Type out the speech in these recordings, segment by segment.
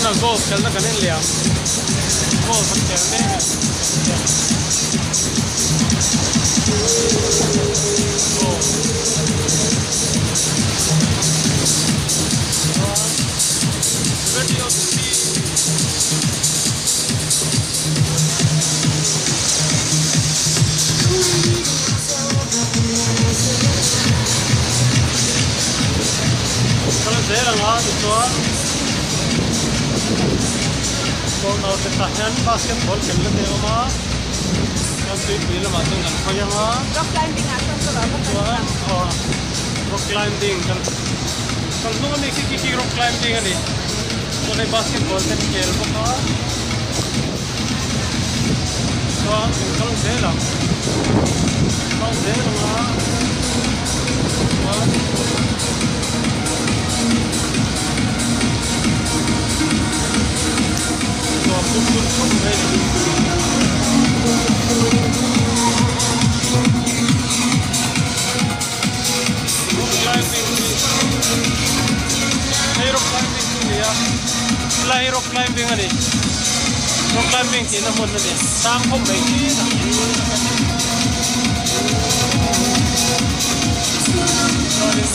Tunah golf khelhna kan en leh ang golf an khel mek a golf chuan radio speed Kal zel ang a tichuan corner te tah hian basketball ken la te a awm a chuan tuipui lamah chuan kan hawi ang a Rock climbing ah chuan ka lo chuan aw rock climbing kan kan hnung ami khi khi rock climbing a ni chuan hei basketball te an khel bawk a chuan kan kal zel ang kal zel ang a chuan nuam dum dum khawp mai a ni. Rock climbing hi hei rock climbing chu a ni a helai hi rock climbing a ni rock climbing tihna hmun a ni sang khawp mai hi chuanin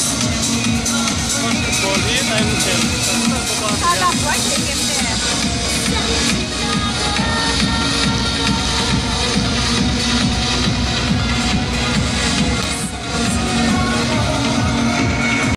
basketball hi a inkhel tak tak bawk a.